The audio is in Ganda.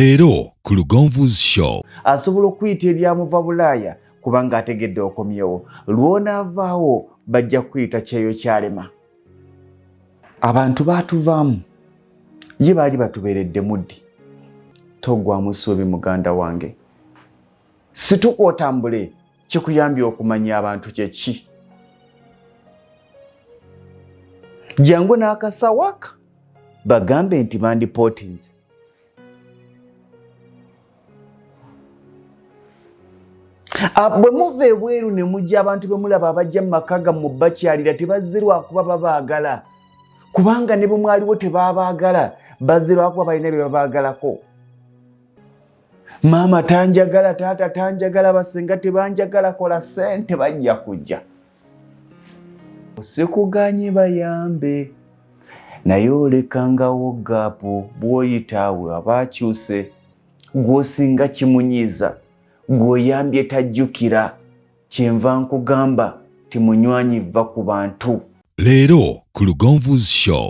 Leero ku Lugonvu's Show. Asobola okuyita ebyamuva Bulaaya kubanga ategedde okomyewo. Lw'onaavaawo bajja kukuyita kyeyo kyalema. Abantu baatuvaamu ye baali batubeeredde muddi. Toggwamu ssuubi muganda wange, situka otambule, kikuyambye okumanya abantu kyeki. Jangu n'akasawaka bagambe nti bandipootinze. Bwe muva ebweru ne mujja, abantu be mulaba abajja mu maka gammwe bakyalira tebazze lwakuba babaagala, kubanga ne bwe mwaliwo tebabaagala, bazze lwakuba balina bye babaagalako. Maama tanjagala, taata tanjagala, basenga tebanjagala, kola ssente bajja kujja. Sikuganye bayambe, naye olekangawo gaapu bw'oyitaawe aba akyuse, gw'osinga kimunyiiza, gw'oyambye tajjukira. Kyenva nkugamba ti munywanyi vva ku bantu. Leero ku Lugonvu's Show.